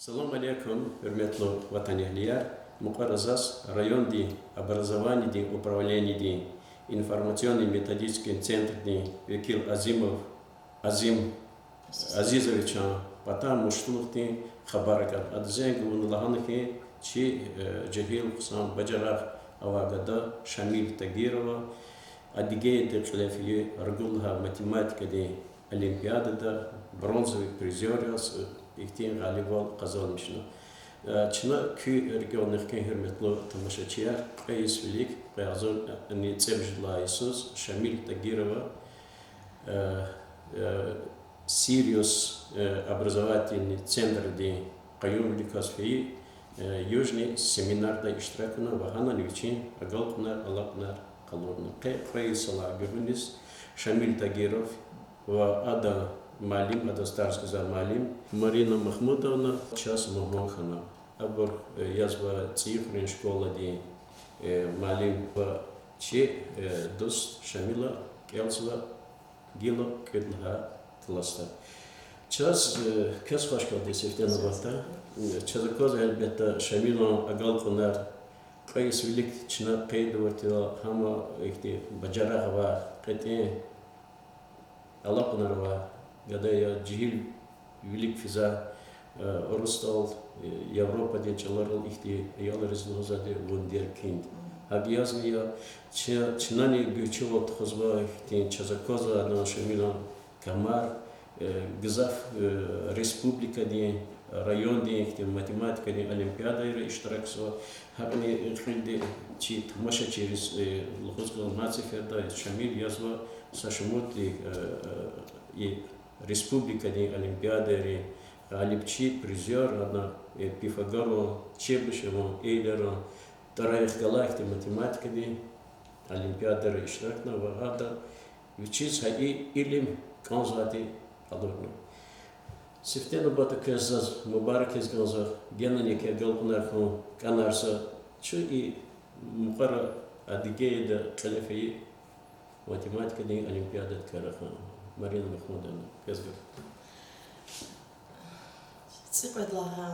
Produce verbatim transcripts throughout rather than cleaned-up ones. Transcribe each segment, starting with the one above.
Салам алейкум, гьуьрметлу ватанэгьлияр! Мукьвара заз райондин образованидин управленидин информационно-методический центрдин векил Азимов Азим Азизовичан патай муштулухдин хабар акатна. Ада зенг авуна лагьана хьи, чи, э, жегьил, хъсан, бажарагъ авай гада Шамил Тагирова Адыгейда кьиле фейи ргуд лагьай математикадин олимпиадада бронзовый призёр яз, э, ихьтин гъалибвал къазанмишна. Э, чна куь рикӀел нихкин, гьуьрметлу тамашачияр, кьве йис вилик, кьве агъзурни цӀемуьжуьд лагьай йисуз Шамил Тагирова, э, э, Сириус, э, образовательный центрдин къаюмвиликаз фейи, э, Южный семинарда иштирак авуна ва гьанани вичин агалкьунар, алакьунар къалурна. Къе кьве йисалай гуьгъуьниз Шамил Тагиров ва адан муаллим, адаз тарс гузвай муаллим Марина Махмудовна чаз мугьман хьана. Абур, э, язва ЦӀийи хуьруьн школадин, э, муаллим ва чи, э, дуст Шамила кӀелзава гила кӀуьд лагьай классда. Чаз, э, квез хвашкалди сифте нубатда. Чаз аквазва, гьелбетда, Шамилан агалкьунар кьве йис вилик чна къейд авуртӀа, гьам ихьтин бажарагъ авай, кьетӀен алакьунар авай гада я, жегьил вилик физвай, э, Урусдал, э, Европадин чӀаларал ихьтин аялриз лугьузвайди вундеркинд. ГьакӀ язни я, чи-, чнани гуьрчивал тухузва ихьтин, чаз аквазва адан, Шамилан, камар, э, гзаф, э, республикадин, райондин ихьтин математикадин олимпиадайра иштиракзава. ГьакӀни кьилди чи тамашачийриз, э, лугьуз кӀанзава, мад сеферда Шамил язва са шумудни, э, э, и республикадин олимпиадайрин гъалибчи, призёр, ана, э, Пифагоран, Чебышеван, Эйлеран тӀварарихъ галай ихьтин математикадин олимпиадайра иштиракна ва гьада вичиз гьа и илим кӀанзавайди къалурна. Сифте нубатда квез заз мубаракиз кӀанзава, генани квекай агалкьунар хьун кӀанарзава, чун и мукьвара Адыгейда кьиле фейи математикадин олимпиададикай рахана. Марина Махмудовна, квез гаф. ЦӀикьвед лагьай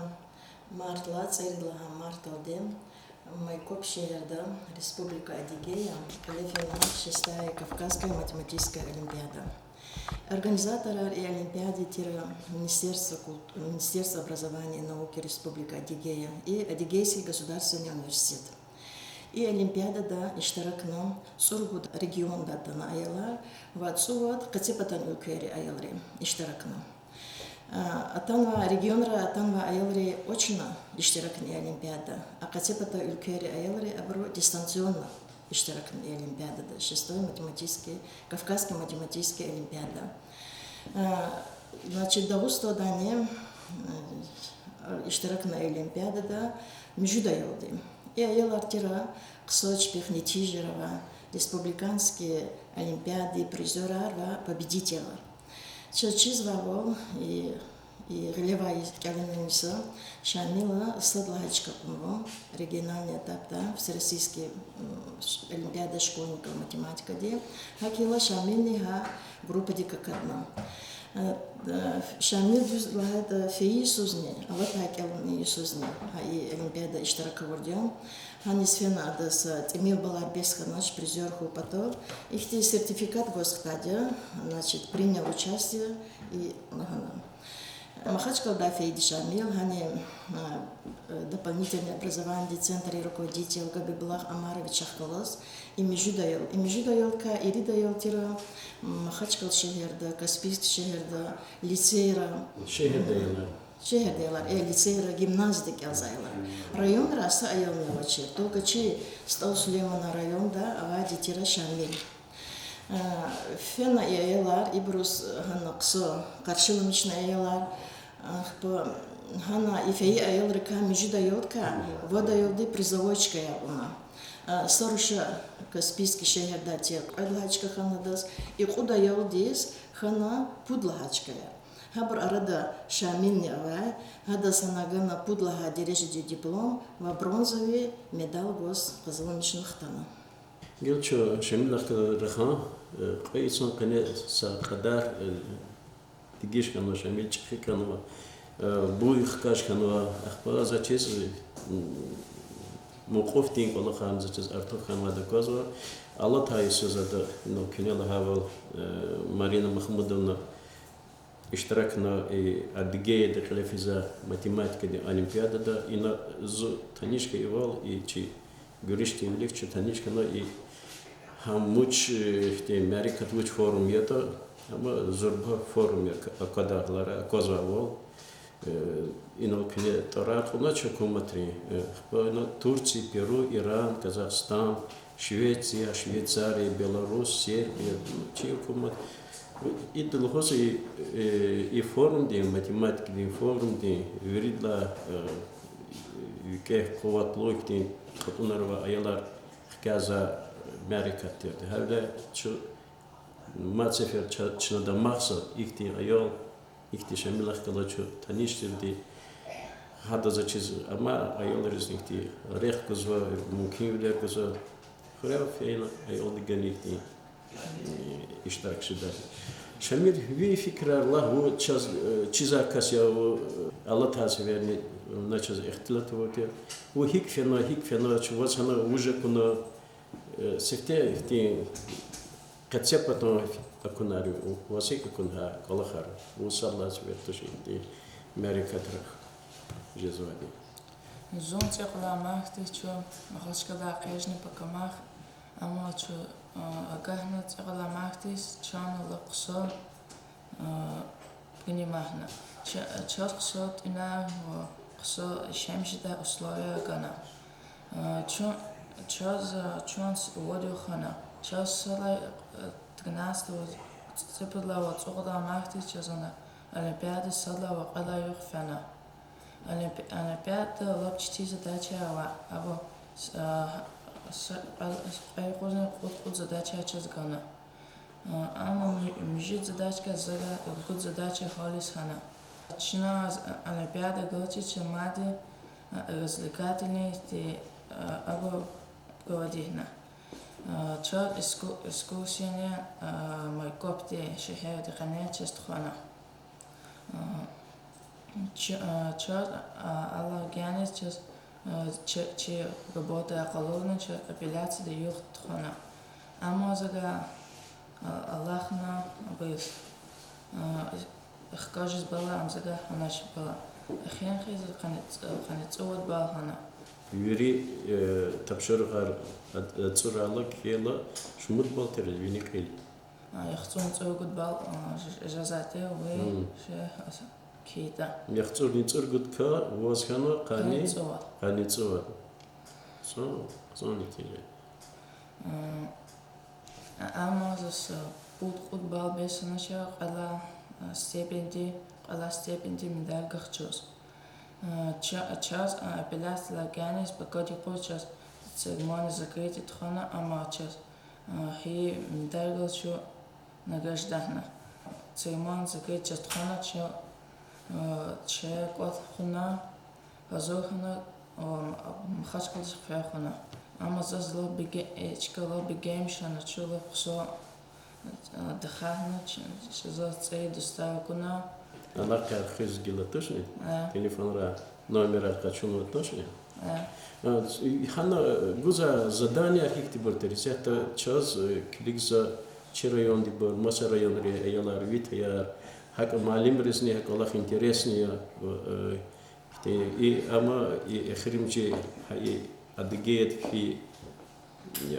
мартдилай цӀерид лагьай мартдалди Майкоп шегьерда, Республика Адыгея, кьиле фена шестая Кавказская математическая олимпиада. Организаторар и олимпиады тир Министерство култ-, Министерство образования и науки Республика Адыгея и Адыгейский государственный университет. И олимпиадада иштиракна цӀуругуд региондай атана аялар ва цӀувад къецепатан уьлквейрин аялри иштиракна. А, атанвай регионрай атанвай аялри очно иштиракна и олимпиадада, а къецепатан уьлквейрин аялри абуру дистанционно иштиракна и олимпиадада, шестой математический, Кавказский математический олимпиада. Значит, Дагъустандани иштиракна олимпиадада муьжуьд аялди. И аялар тир хъсан чпихъ нетижаяр авай, республиканский олимпиададин призёрар ва победителар. Чаз чизвайвал, и, и гъилевай кӀелунин йисуз Шамила сад лагьай чка кьунва региональный этапда, всероссийский олимпиада школьников математикади. ГьакӀ хьайила Шамилни гьа группадик акатна. Шамил, дуьз лагьайтӀа, фейи йисузни, алатай кӀелунин йисузни гьа и олимпиадада иштирак авурди я. Гьаниз фена адаз тӀимил баллар бес хьанач призёр хьун патал. Ихьтин сертификат гваз хтайди я, значит, принял участие и лагьана. Махачкъаладай фейиди Шамил, гьани дополнительное образованиедин центрдин руководитель Габибуллагь Омаровичахъ галаз, и муьжуьд аял, и муьжуьд аялдикай ирид аял тир Махачкъала шегьерда, Каспийск шегьерда, лицейра, шегьерда аялар, э, лицейра, гимназияда кӀелзавай аялар. Районра са аялни авачир, только чи СтӀал Сулейманан районда авайди тир Шамил. Фена и аялар, ибуруз гьана хъсан къаршиламишна аялар, ахпа гьана и фейи аялрикай, муьжуьд аялдикай вад аялди призовой чкаяр кьуна. Са руша Каспийск шегьерда тир кьвед лагьай чка хьана адаз, и кьуд аялдиз хьана пуд лагьай чкаяр. Гьабур арада Шамилни авай, гьадаз гьана гана пуд лагьай дережадин диплом ва бронзовый медаль гваз къазанмишна хтана. Гила чун Шамилахъ галаз рахана, кьве йисан къене са кьадар дегиш хьанва Шамил, чӀехи хьанва. Э, буй хкаж хьанва, ахпа заз чиз, м, мукьуфдин кӀвалахар заз чиз артух хьанвайди аквазва. Алатай йисуз ада, ну, куьне лагьайвал, э, Марина Махмудовна иштиракна и Адыгеяда кьиле физвай математикадин олимпиадада. Ина зун таниш хьайивал, и чи гуьруьшдин вилик чун таниш хьана, и гьам вуч, э, ихьтин мярекат, вуч форум ятӀа, амма зурба форум я, аквадай гьаларай аквазвайвал. Э, инал куьне тӀварар кьунач гьукуматрин, э, ахпа ина Турция, Перу, Иран, Казахстан, Швеция, Швейцария, Беларусь, Сербия, ну, чи гьукумат. Ида лугьуз и, э, и форумдин, математикадин форумдин виридалай, э, викӀегь, къуватлу ихьтин кьатӀунар авай аялар хкязавай мярекат тирди. Гьавиляй чун мад сефер чна, чна дамахзава ихьтин аял, ихьтин Шамилахъ галаз чун таниш тирди. Гьадаз чиз, амма аялризни ихьтин рехъ гузва, мумкинвилер гузва. Хуьряй фейила аялди гана ихьтин, э, иштирак жедай. Шамил, ви фикирар лагь, вун чаз, э, чизвай кас я, вун, э, алатай сеферни вуна чаз ихтилат авурди я. Вун гьикӀ фена, гьикӀ фена, чун ваз гьана вуж акуна, э, сифте ихьтин къецепатан акунар, ваз гьикӀ акуна гьа кӀвалахар, вун сад лагьай сефер туш ихьтин мярекатрахъ жезвайди. Зун цӀикьвед лагьай мархдиз чун Махачкъаладай экъечӀна пакамахъ, амма чун, а, агакьна цӀикьвед лагьай мархдиз чна лап хъсан, а, пуни магьна. Ча-, чаз хъсан тӀуьнар ва хъсан яшамиш жедай условия гана. А, чун, чаз, а, чун с-, вад югъ хьана. Чаз сад лагьай, а, тринадцатого, цӀипуд лагьай ва цӀуд лагьай мархдиз чаз ана олимпиададиз сад лагьай ва кьвед лагьай югъ фена. Олимпи-, олимпиадада лап четин задачаяр ава, абур с-, а, с-, кьве, кьве юкъузни кьуд-кьуд задача чаз гана. А, амма му-, муьжуьд задачадикай за ругуд задача гьялиз хьана. Чна олимпиада галачиз чна мадни, а, развлекательный, а, абур проводитьна. А, чаз экскурсияни, а, Майкопди шегьердин къене чаз тухвана. А, ч-, а, чаз, а, Аллагь ганиз чаз, а, чи, чи работаяр къалурна чаз апелляцияда югъ тухвана. Амма завай, а, алахъна абуруз, а, хкажиз бала, ам завай хьанач бала. Эхир хьиз къанни ц-, къанни цӀувад бал хьана. Вири, э, тапшуругъар ацӀурайла, кхьейла, шумуд бал тир вини кьил? А, яхцӀурни цӀуругуд бал, а, ж-, жезвай тир, ви, ше, а, кхьейтӀа. ЯхцӀурни цӀуругудакай ваз хьана къанни, къанни цӀувад. ЦӀу-, цӀуни тир. А, амма заз, а, пуд-кьуд бал бес хьанач кьвед лагьай, а, степенди, кьвед лагьай степенди медаль гахчуз. А, ча-, чаз, а, апелляциядилай ганиз пакад юкъуз чаз церемония закрытия тухвана, амма чаз, а, гьи медаль галаз чун награждатьна. Церемония закрытия чаз тухвана, чун, а, чай кӀватӀ хъувуна, гьазур хьана, а, Махачкъаладиз хъфей хъувуна. Амма заз лап беге-, э, чка лап бегенмиш хьана, чун лап хъсан, а, тахьайтӀа, ч-, ч-, заз цӀийи дустар акуна. Алакъаяр хуьз гила тушни? Телефонра номерар къачунва тушни? Гьана, э, гузвай заданияр гьихьтинбур тир? Исятда чаз, э, килигзава чи райондибур, маса районрин аялар, ви таяр, гьакӀ муаллимризни гьа кӀвалах интересный я, э, ихьтин, и, амма и эхиримжи гьа и Адыгеяда хьайи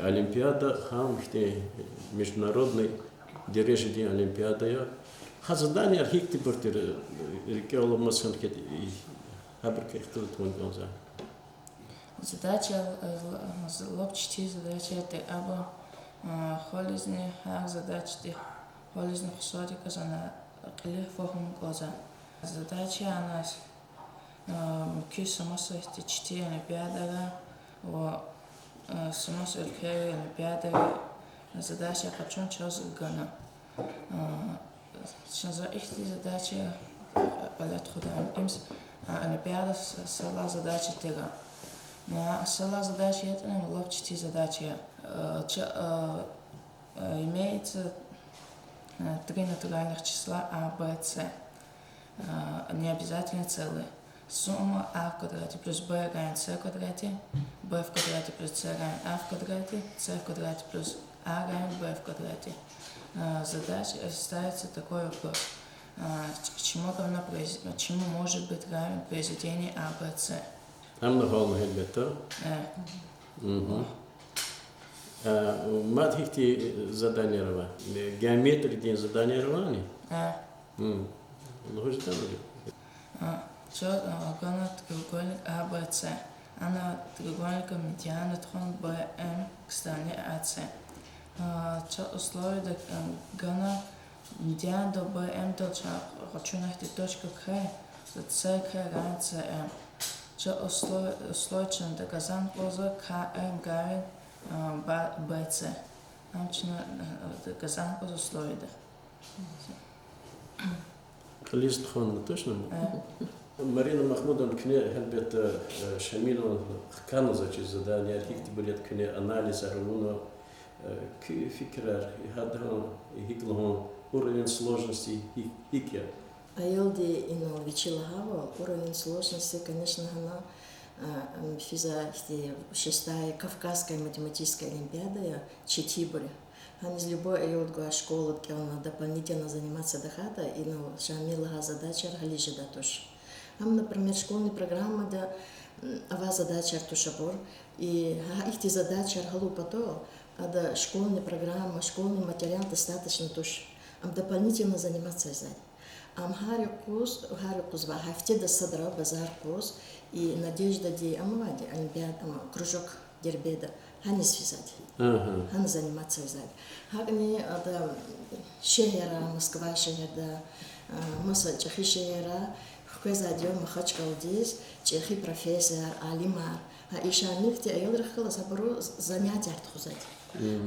олимпиада, гьам ихьтин международный дережадин олимпиада я. Гьа заданияр гьихьтинбур тир, э, рикӀел аламаз хьана хьайитӀа, гьабурукай ихтилат авун кӀанзава. Задача, э, л-, лап четин задачаяр тир, абур, э, гьализни, гьар задачадихъ гьализни хъсандиз кӀанзава, кьилихъ фагьум кӀанзава. Задача аназ, э, муькуь са маса ихьтин четин олимпиадайра ва, э, са маса уьлквейрин олимпиадайра задачаяр къачун чаз гана. Э, чна за ихьтин задача, э, кьиле тухуда, им с-, э, олимпиада с-, сад лагьай задача тир. Э, сад лагьай задача ятӀани лап четин задача я. Э, ч-, э, э, имеется, э, три натуральных числа А, Б, С. А, не обязательно целое. Сумма а в квадрате плюс б равен с в квадрате, б в квадрате плюс с равен а в квадрате, с в квадрате плюс а равен б в квадрате. А, задача, э, ставится такой вопрос. А, ч-, чему равно произ-, чему может быть равен произведение А Б С? Ам на гьална гьелбетда. Э. Мгм. А, мад гьихьтин заданияр ава? Геометриядин заданияр авани? Э. Мм. Лугьуз жеда ман. А, чаз, а, гана треугольник А Б С. Ана треугольника медиана тухвана Б М к стороне А С. А, чаз условиеда, а, гана медианадал Б М-дал чаз къачуна гьахьтин точка К, С К равен С М. Чаз усло-, условие чна доказать кӀанзава К М равен, а, Б С. Ам чна, а, доказать кӀанзава условиеда. Кьилиз тухвана, точно? Э. Марина Махмудовна, куьне гьелбетда, э, Шамилан хкана заз чи заданияр, гьихьтинбур ятӀа куьне анализар авуна, э, куь фикирар, гьадан, гьикӀ лугьун, уровень сложности гьи-, гьикӀ я? Аялди инал вичи лагьайвал, уровень сложности, конечно, гьана, а, м, физа ихьтин шестая Кавказская математическая олимпиада я, четинбур я. Гьаниз любой аялди гвай школада кӀелна дополнительно заниматься тахьайтӀа, инал Шамил лагьай задачаяр гьализ жедай туш. Ам, например, школьный программада, м, авай задачаяр туш абур. И гьа ихьтин задачаяр гьалун патал ада школьный программа, школьный материал достаточно туш. Ам дополнительно заниматься ийизвайди. Ам гьар юкъуз, гьар юкъуз ва гьафтеда садра базар къуз, и Надеждади ам авайди, олимпиада, ам кружок Дербентда, гьаниз физвайди. Гьана заниматься ийизвайди. ГьакӀни ада шегьерра, Москва шегьерда, а, маса чӀехи шегьерра хквезвайди я Махачкъаладиз чӀехи профессорар, алимар. Гьа и Шамилди аялрихъ галаз гьабуру занятияр тухузвайди.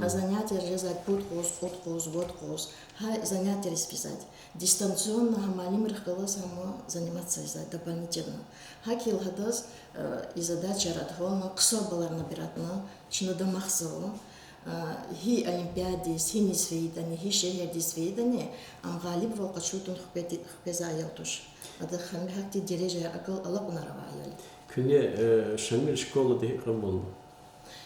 А занятияр жезвайди пуд къуз, кьуд къуз, вад къуз. Гьа занятияриз физвайди. Дистанционно гьа муаллимрихъ галаз гьам заниматься ийизвайди дополнительно. ГьакӀ хьайила гьадаз, э, и задачаяр адална, хъсан баллар набиратна, чна дамахзава, э, гьи олимпиададиз, гьиниз фейитӀани, гьи шегьердиз фейитӀани, ам гъалибвал къачуз тун хкведи-, хквезвай аял туш. Адахъ гьам гьахьтин дережаяр, агалкьунар авай аял я. Куьне, э, Шамил школада гьикӀ кьабулна?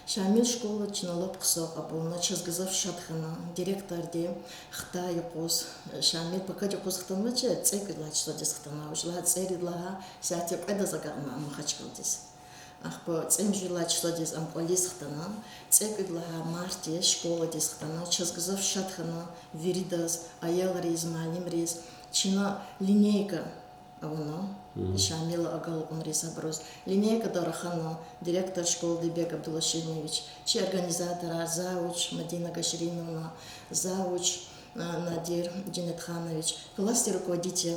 Шамил школада чна лап хъсан кьабулна, чаз гзаф шад хьана, директорди хтай юкъуз, Шамил пакад юкъуз хтанвач, цӀекӀуьд лагьай числодиз хтана, вучиз лагьайтӀа цӀерид лагьай сятда кьведаз агакьна Махачкъаладиз. Ахпа цӀемуьжуьд лагьай числодиз ам кӀвализ хтана, цӀекӀуьд лагьай мартдиз школадиз хтана, чаз гзаф шад хьана, виридаз, аялриз, муаллимриз, чна линейка авуна, Шамила агалкьунриз абуруз. Линейкада рахана директор школы Бек Абдулашимович, чи организаторар, завуч Мадина Гашириновна, завуч, а, Надир Женетханович, классный руководитель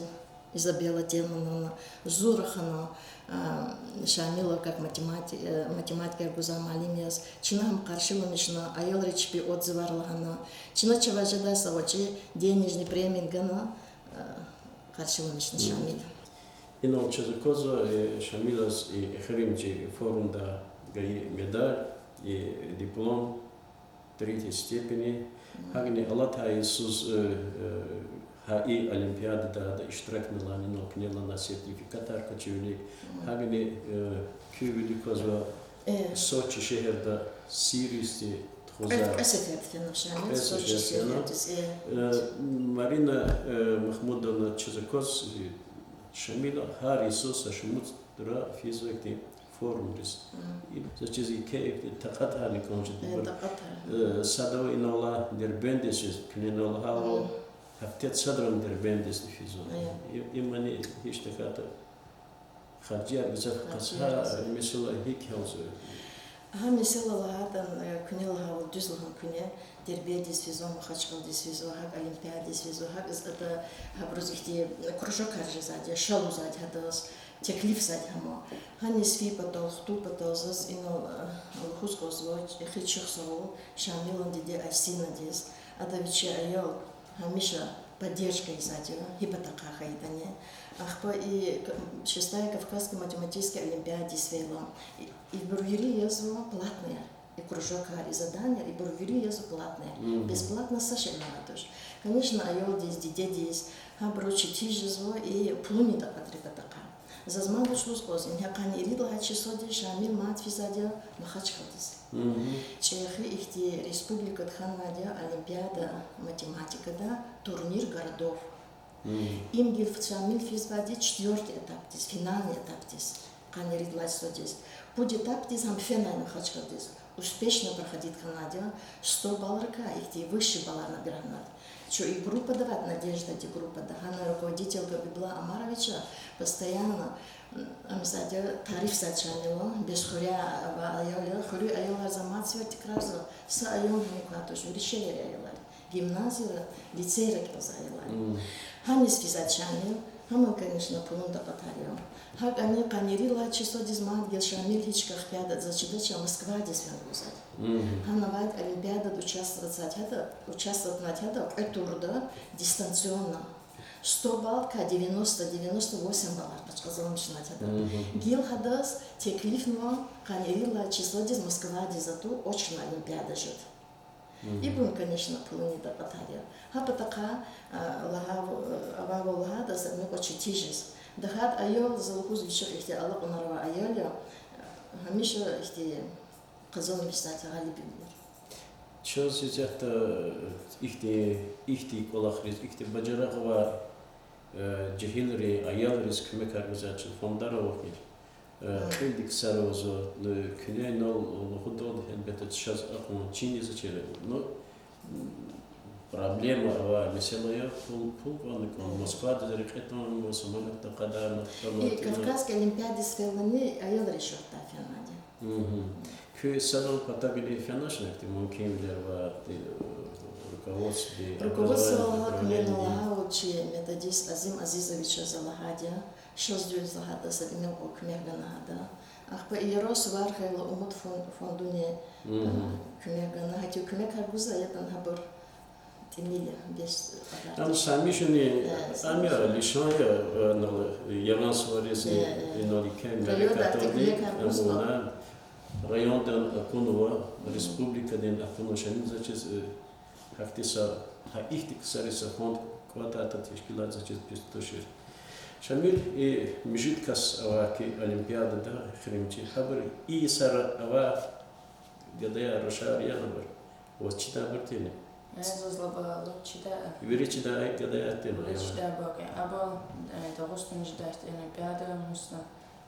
Изабелла Тельмановна, зун рахана, а, Шамила как математи-, э, математикаяр гузвай муаллим яз. Чна гьам къаршиламишна, аялри чпи отзывар лагьана. Чна чавай жедай са гъвечӀи денежный премия гана, а, къаршиламишна Шамил. Инал чаз аквазва, э, Шамилаз и эхиримжи форумда гайи медаль, и диплом третьей степени. ГьакӀни алатай йисуз, э, э, гьа и олимпиадада ада иштиракна лагьана, инал куьне лагьана сертификатар къачу вилик. ГьакӀни, э, куь вилик квазва Сочи шегьерда сирисди тухуза. Кьве сеферда фена Шамил Сочи сефердиз, э. Марина, э, Махмудовна, чаз акваз, э, Шамила гьар йисуз са шумудра физва ихьтин форумриз. И заз чиз еке такьатарни кӀан жеда. Э, садав инал Дербентдиз физ, куьне инал лагьайвал, гьафтеда садрани Дербентдиз физва. Имни гьич тахьайтӀа харжияр гзаф къачуз, гьа месэла гьикӀ гьялзава? Гьа месэла лагьайтӀани, э, куьне лагьайвал, дуьз лагьана куьне, Дербентдиз физва, Махачкъаладиз физва, гьакӀ олимпиададиз физва, гьакӀ ада, гьабуруз ихьтин кружокар жезвайди я, ша лугьузвайди гьадаз, теклифзавайди гьам. Гьаниз фин патал, хтун патал заз инал, э, лугьуз кӀанзава эхир чухсагъул Шамилан диде Айсинадиз. Ада вичин аял гьамиша поддержка ийизвайди я, гьи патахъай хьайитӀани. Ахпа и к-, шестая Кавказская математическая олимпиададиз фейила, и, ибур вири язва платныйяр. И кружокар, и задания, ибур вири я платный. Бесплатно са шейни авайди туш. Конечно, аялдиз, дидедиз, гьабуру четин жезва и пулунин такьатри патахъай. Заз мад вуч лугьуз кӀанзава, ингье къанни ирид лагьай числодиз Шамил мад физвайди я Махачкъаладиз. ЧӀехи ихьтин республикада хьанвайди я олимпиада математикада, турнир городов. Им гила Шамил физвайди четвёртый этапдиз, финальный этапдиз, къанни ирид лагьай числодиз. Пуд этапдиз гьам фенай Махачкъаладиз. Успешно проходить хьанвайди я, сто баллрикай ихьтин высший баллар набирнавайди. Чун и группада авайди, Надеждадин группада, гьана руководитель Гьабибуллагь Омаровича постоянно, м, ам сад я, тарифзавайди Шамила, бес хуьряй авай аял я, хуьруьн аялар, за мад сефер тикрарзава, са аял гьана квай туш, вири шегьеррин аялар. Гимназияра, лицейра кӀелзавай аялар. Гьаниз физвайди Шамил, гьам, конечно, пулунин такьатар я. ГьакӀни къанни ирид лагьай числодиз мад гила Шамил гьич хкяда заз чидач, Москвадиз фена лугьузвайди. Гьана авайди олимпиадада участвовать авунвайди гьада, участвовать авунвайди гьада кьве турда дистанционно. Сто баллдикай девяносто, девяносто восемь баллар къачуз къазанмишнавайди гьада. Гила гьадаз теклифнава къанни ирид лагьай числодиз Москвадиз атун очно олимпиада жеда. Ибурни, конечно, пулунин такьатар я. Гьа патахъай, а, лагьай, а, авайвал лагьайтӀа, са мукьва четин жез. ТахьайтӀа аял, за лугьуз, вичихъ ихьтин алакьунар авай аял я, гьамиша ихьтин къазанмишзавайди гъалибвилер. Чаз исятда ихьтин, ихьтин кӀвалахриз, ихьтин бажарагъ авай, э, жегьилрин аялриз куьмекар гузвай чаз фондар авахьни, э, кьилди ксар авазва, ну, куьне инал лугьудалди, гьелбетда, чаз акьван чинизвачир, ну, м, проблема авай месэла я, пул, пул кӀвални кӀан, Москвадиз рекье тунва, самолётда къадарна, И Кавказский олимпиададиз фейилани аялриз шуртӀдай фенвайди я. Куьн санал патав гайила феначни, ахьтин мумкинвилер ава, э, руководстводи, Руководство образование лагьай куьне направление? Лагьайвал, чи методист Азим Азизовича за лагьайди я, шаз дуьз лагьайтӀа, са тӀимил кьван куьмек гана гьада. Ахпа и яру сувар хьайила Умуд фон-, фондуни, э, куьмек гана. Гьахьтин куьмекар гузвай ятӀани гьабур тӀимил я, бес кьадар. Ам са мишани, э, ам я, лишан я, э, инал, ягъан суваризни, э, э, инал еке мярекатдалди, куьмекар гузвай, амма райондан акунва, республикадин акунва, Шамил, за чиз, э, гьахьтин са, гьа ихьтин ксариз са фонд кӀватӀайтӀа, тешкилат, за чиз пис тушир. Шамил, и муьжуьд кас авай ки олимпиадада эхиримжи, гьабур и йисара авай гадаяр, рушар яни абур? Ваз чидайбур тирни? Э, заз лугьуз, чидай. Вири чидай гадаяр тирни? Вири чидайбур я. Абур, э, Дагъустанда жедай олимпиада, мусна,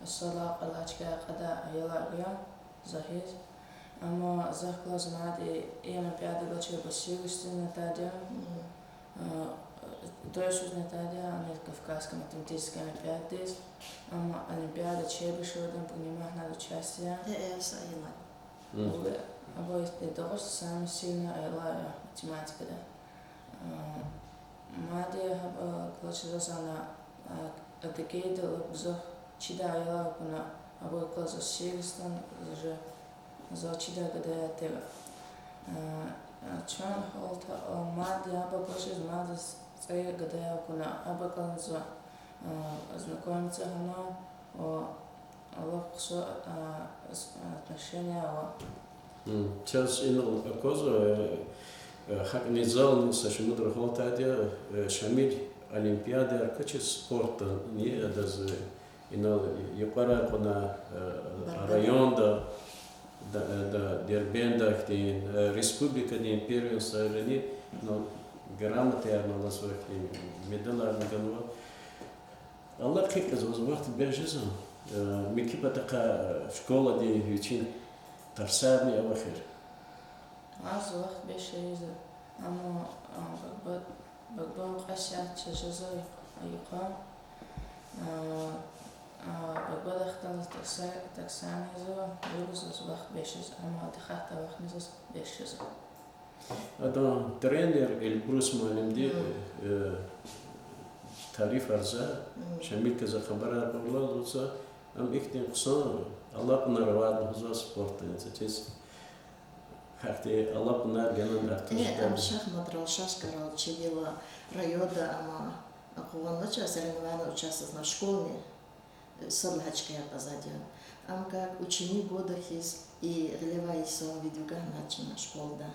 са лап алачка кьадай аялар я, за хьиз. Амма захъ галаз мад и олимпиада галачир басилисни атайди я. Э, то есть уьзни атайди я ани Кавказский математический олимпиададиз, амма Олимпиада Чебышевадан принимать гьанач участие. Э, э, са аялар. Абур, абур и Дагъустанда самый сильный аялар я математикада. Э, мад гьабур галаз заз ана, э, Адыгейда лап гзаф чидай аялар акуна, абур галаз за силисна, за же, за чидай гадаяр тир. Э, э, чун гьалта, э, мад абур галаз заз мад цӀийи гадаяр акуна, абур галаз за, э, знакомиться гьана, о, лап хъсан, э, с-, отношение ава. Чаз инал аквазва, э, э, гьакӀни зални са шумудра гьалтайди я, э, Шамил олимпиадаяр квачиз спортдани, адаз, э, инал юкьварар кьуна, э, районда, да, э, да, Дербентда хьтин, э, республикадин первенствойрани, ну, грамотаярни алазва хьтин, медаларни ганва. Алакьиз ваз вахт бес жезва, э, муькуь патахъай, э, школадин вичин тарсарни авахьна? Ваз вахт бес жезва, амма, а, бакӀба-, бакӀбан кьве сят чаз жезва юкъ-, юкъуз. А, а, бакӀбадахъ галаз такса-, таксани жезва, зурзаз вахт бес жезва, амма отдыхать авахьни заз бес жезва. Адан тренер Эльбрус муаллимди, э, тарифарзава, Шамилка за хабарар кьурла лугьузва, ам ихьтин хъсан алакьунар авайди лугьузва спортдин, са чиз. Гьахьтин алакьунар генани артуш жеда. Э, ам шахматрал, шашкарал, чилел, районда ам акъуднавач, соревнованиеда участвовать авунва, школьный, э, сад лагьай чкаяр кьазвайди я. Ам как ученик года хьиз и гъилевай йисан видео гана чна школада.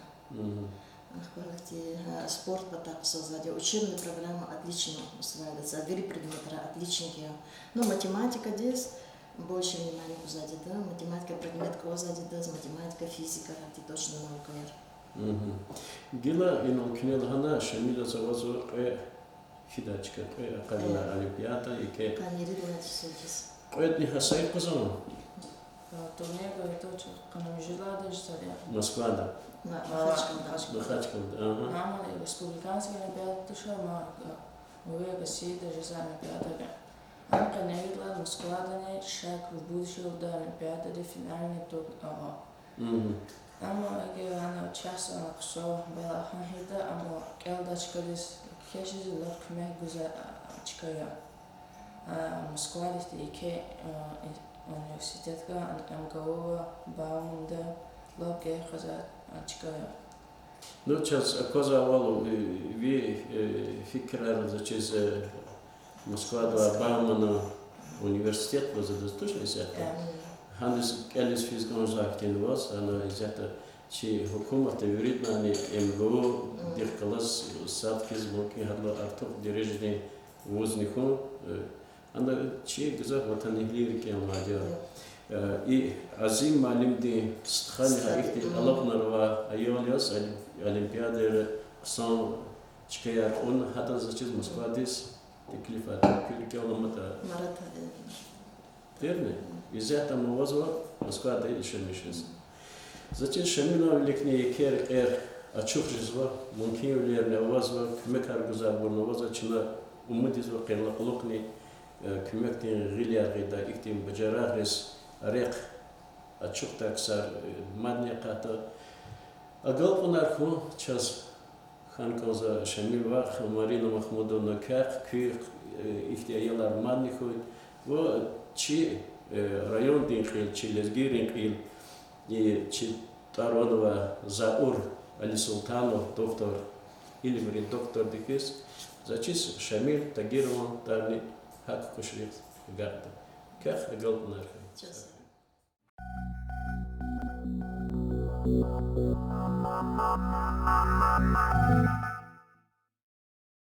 Ахпа ахьтин, гьа, спорт патахъ са затӀ я, учебная программа отлично усваивается, вири предметра отличник я. Ну, математикадиз больше внимание гузвайди я, математика предмет кӀанзавайди я, математика, физика, ахьтин точно наукаяр. Гила инал куьне лагьана, Шамилаз авазва кьве, фидай чка, кьве акъатна олимпиада, еке. Къанни ирид лагьай числодиз. Кьведни гьа са йикъузан? Турнир гайитӀа чна къанни муьжуьд лагьай числода. Москвада. Ма-, Махачкъалада. Махачкъалада, ага. Ам республиканский олимпиада туш, ма, э, Россияда жезвай олимпиада я. Ам къанни ирид лагьай Москвадани Шаг в будущее лугьудай олимпиадада финальный тур ава. Амма эгер ана чаз ана хъсан балл хьайитӀа, ам кӀелдай чкадиз кхьиз, лап куьмек гузвай, а, чка я. А, Москвада ихьтин еке, а, и-, университет гва, МГУ ва Бауманди, лап герек къвезвай, а, чка я. Ну, чаз аквазвайвал, э, ви, э, фикирар заз чиз, э, Москвада Бауманан университет лугьузвайди туш исятда. Гьаниз кӀелиз физ кӀанзавай хьтин ваз, ана исятда чи гьукуматди виридалайни МГУ-дихъ галаз сад хьиз мумкин гьадалай артух дережадин вузни хьун, э, ана чи гзаф ватанэгьлийри кӀелнавайди я. Э, и Азим муаллимдин стхани гьа ихьтин алакьунар авай аял яз, олим-, олимпиадайра хъсан чкаяр кьуна, гьадаз заз чиз Москвадиз теклиф авуна, куьн кӀелнаматӀа. Марат, э, Тирни? Исятда ам авазва Москвада яшамиш жез. Заз чиз Шамилан виликни еке рекьер ачух жезва, мумкинвилерни авазва, куьмекар гузвайбурни авазва, чна умуд ийизва къенлай кьулухъни, э, куьмекдин гъилер гъидай, ихьтин бажарагъриз рехъ ачухдай ксар, э, мадни акъатда. Агалкьунар хьун чаз хьана кӀанзава, Шамил вах, Марина Махмудовна, квехъ, куь, э, ихьтин аялар мадни хьуй. Ва чи, э, райондин кьил, чи лезгийрин кьил, и чи тӀвар-ван авай Заур Алисултанов, доктор, илимрин докторди хьиз, заз чиз Шамил Тагирован тӀварни гьакӀ кушрихъ агакьда. Квехъ, агалкьунар хьуй.